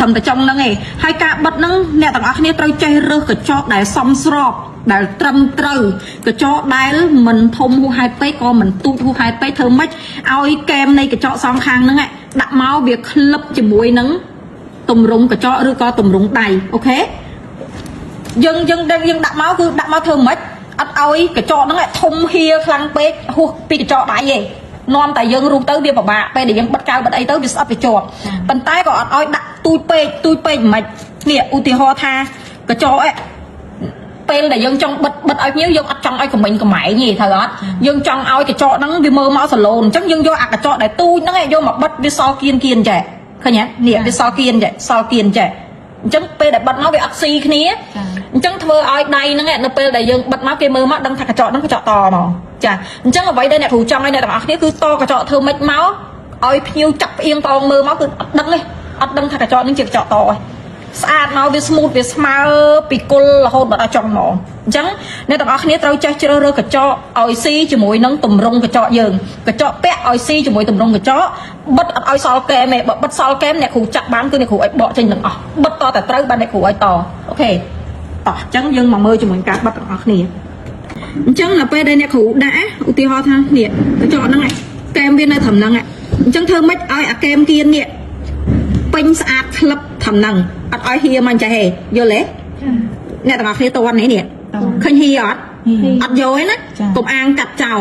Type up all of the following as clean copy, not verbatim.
ត្រឹមតែចុងហ្នឹងឯងហើយការបិទហ្នឹងអ្នកទាំងអស់គ្នាត្រូវចេះរើសកញ្ចក់ដែលសមស្របដែលត្រឹមត្រូវកញ្ចក់ដែលមិនធំហួសហេតុពេកក៏មិនទូចហួសហេតុពេកធ្វើម៉េចឲ្យកែមនៃកញ្ចក់សងខាងហ្នឹងឯងដាក់មកវាក្លឹបជាមួយនឹងទម្រង់កញ្ចក់ឬក៏ទម្រង់ដៃ OK យើងយើងដឹងយើងដាក់មកគឺដាក់មកធ្វើម៉េចអត់ឲ្យកញ្ចក់ហ្នឹងឯងធំហៀខ្លាំងពេកហួសពីកញ្ចក់ដៃឯងនាំតែយើងរុះទៅវាពិបាកពេលដែលយើងបិទកៅបិទអីទៅវាស្អិតវាជាប់ប៉ុន្តែក៏អត់ឲ្យដាក់ទូចពេកទូចពេកមិននេះឧទាហរណ៍ថាកញ្ចក់ឯងពេលដែលយើងចង់បិទបិទឲ្យភ្ញៀវយើងអត់ចង់ឲ្យក្មិញក្មែងទេត្រូវអត់យើងចង់ឲ្យកញ្ចក់ហ្នឹងវាមើលមកសឡូនអញ្ចឹងយើងយកអាកញ្ចក់ដែលទូចហ្នឹងឯងយកមកបិទវាសល់គៀនគៀនចេះឃើញទេនេះវាសល់គៀនចេះសល់គៀនចេះអញ្ចឹងពេលដែលបិទមកវាអត់ស៊ីគ្នា អញ្ចឹងធ្វើឲ្យដៃហ្នឹងឯងនៅពេលដែលយើងបិទមកគេមើលមកដឹងថាកញ្ចក់ហ្នឹងកញ្ចក់តមកចាអញ្ចឹងអ្វីដែលអ្នកគ្រូចង់ឲ្យអ្នកទាំងអស់គ្នាគឺតកញ្ចក់ធ្វើម៉េចមកឲ្យភ្ញៀវចាប់ផ្អៀងតងមើលមកគឺអត់ដឹងទេអត់ដឹងថាកញ្ចក់ហ្នឹងជាកញ្ចក់តឯងស្អាតមកវា smooth វាស្មើពីគល់រហូតមកដល់ចុងហ្មងអញ្ចឹងអ្នកទាំងអស់គ្នាត្រូវចេះជ្រើសរើសកញ្ចក់ឲ្យស៊ីជាមួយនឹងទម្រង់កញ្ចក់យើងកញ្ចក់ពាក់ឲ្យស៊ីជាមួយទម្រង់កញ្ចក់បិទអត់ឲ្យសល់កែមទេបើបិទសល់កែមអ្នកគ្រូចាក់បានគឺអ្នកគ្រូឲ្យបកចេញទាំងអស់បិទតតែត្រូវបានអ្នកគ្រូឲ្យត OK តោះអញ្ចឹងយើងមកមើលជាមួយការបិទទាំងអស់គ្នាអញ្ចឹងដល់ពេលដែលអ្នកគ្រូដាក់ឧទាហរណ៍ថានេះកញ្ចក់ហ្នឹងឯងកែមវានៅត្រឹមហ្នឹងឯងអញ្ចឹងធ្វើម៉េចឲ្យអាកែមគៀននេះពេញស្អាតក្លឹបត្រឹមហ្នឹងអត់ឲ្យហៀមកចេះទេយល់ទេអ្នកទាំងអស់គ្នាតន់នេះនេះឃើញហៀអត់អត់យកទេណាកុំអាងកាត់ចោល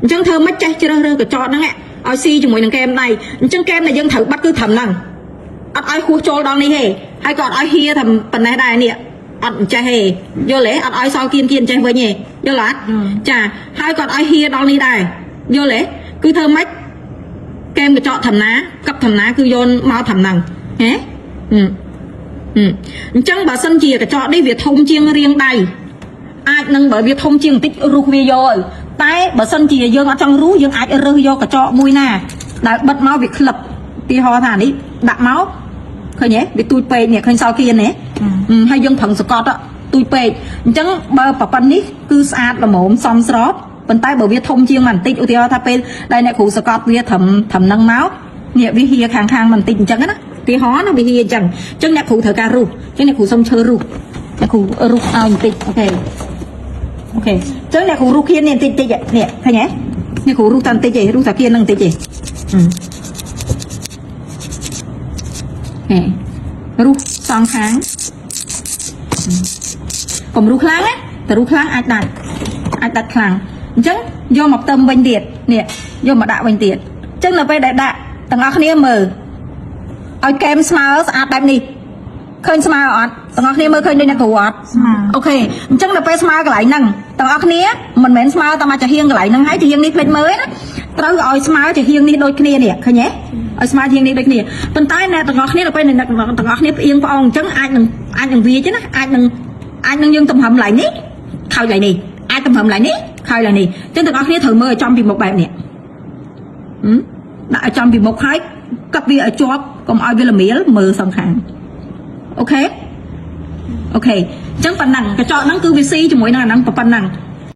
អញ្ចឹងធ្វើម៉េចចេះជ្រើសរើសកញ្ចក់ហ្នឹងឲ្យស៊ីជាមួយនឹងកែមដៃអញ្ចឹងកែមដែលយើងត្រូវបិទគឺត្រឹមហ្នឹងអត់ឲ្យហួសចូលដល់នេះទេហើយក៏អត់ឲ្យហៀត្រឹមប៉ុណ្ណេះដែរនេះអត់ចេះទេយល់ទេអត់ឲ្យសល់គៀនគៀនចេះវិញទេយល់អត់ចាហើយក៏អត់ឲ្យហៀដល់នេះដែរយល់ទេគឺធ្វើម៉េចកែមកញ្ចក់ធម្មតាកឹបធម្មតាគឺយកមកធម្មហ្នឹងហ៎ហឹមហឹមអញ្ចឹងបើសិនជាកញ្ចក់នេះវាធំជាងរាងដៃអាចនឹងបើវាធំជាងបន្តិចរុះវាយកទៅតែបើសិនជាយើងអត់ចង់រុះយើងអាចរើសយកកញ្ចក់មួយណាដែលបិទមកវាក្លឹបទីហោថានេះដាក់មកឃើញទេវាទូចពេកនេះឃើញសល់គៀនទេហើយយើងប្រឹងសកត់ទូចពេកអញ្ចឹងបើប្រប៉ុណ្នេះគឺស្អាតល្មមសមស្របប៉ុន្តែបើវាធំជាងបន្តិចឧទាហរណ៍ថាពេលដែលអ្នកគ្រូសកត់វាត្រឹមត្រឹមនឹងមកនេះវាហៀខាងខាងបន្តិចអញ្ចឹងណាទីហោណាវាហៀអញ្ចឹងអញ្ចឹងអ្នកគ្រូត្រូវការរុះអញ្ចឹងអ្នកគ្រូសុំឈើរុះអ្នកគ្រូរុះឲ្យបន្តិច OK OK អញ្ចឹងអ្នកគ្រូរុះគៀននេះបន្តិចតិចនេះឃើញទេអ្នកគ្រូរុះតែបន្តិចឯងរុះតែគៀននឹងបន្តិចឯងហេរុះសងខាងកុំរុះខ្លាំងណាតែរុះខ្លាំងអាចដាច់អាចដាច់ខ្លាំងអញ្ចឹងយកមកផ្ទឹមវិញទៀតនេះយកមកដាក់វិញទៀតអញ្ចឹងនៅពេលដែលដាក់ទាំងអស់គ្នាមើលឲ្យកែមស្មើស្អាតបែបនេះឃើញស្មើអត់ទាំងអស់គ្នាមើលឃើញដូចអ្នកគ្រូអត់ ស្មើ OK អញ្ចឹងដល់ពេលស្មើកន្លែងហ្នឹងទាំងអស់គ្នាមិនមែនស្មើតែមកចាហៀងកន្លែងហ្នឹងហើយចាហៀងនេះភ្លេចមើលទេណាត្រូវឲ្យស្មើចាហៀងនេះដូចគ្នានេះឃើញទេឲ្យស្មើចាហៀងនេះដូចគ្នាប៉ុន្តែអ្នកទាំងអស់គ្នាដល់ពេលអ្នកទាំងអស់គ្នាផ្អៀងផ្អងអញ្ចឹងអាចនឹងវាទេណាអាចនឹងយើងទំហំកន្លែងនេះខោចកន្លែងនេះអាចទំហំកន្លែងនេះខោចកន្លែងនេះអញ្ចឹងទាំងអស់គ្នាត្រូវមើលឲ្យចំពីមុខបែបនេះហឹមដាក់ឲ្យចំពីមុខហើយកឹបវាឲ្យជាប់កុំឲ្យវាលមៀលមើលសងខាង OK OK អញ្ចឹងប៉ុណ្ណឹងកញ្ចក់ហ្នឹងគឺវាស៊ីជាមួយនឹងអាហ្នឹងប៉ុណ្ណឹង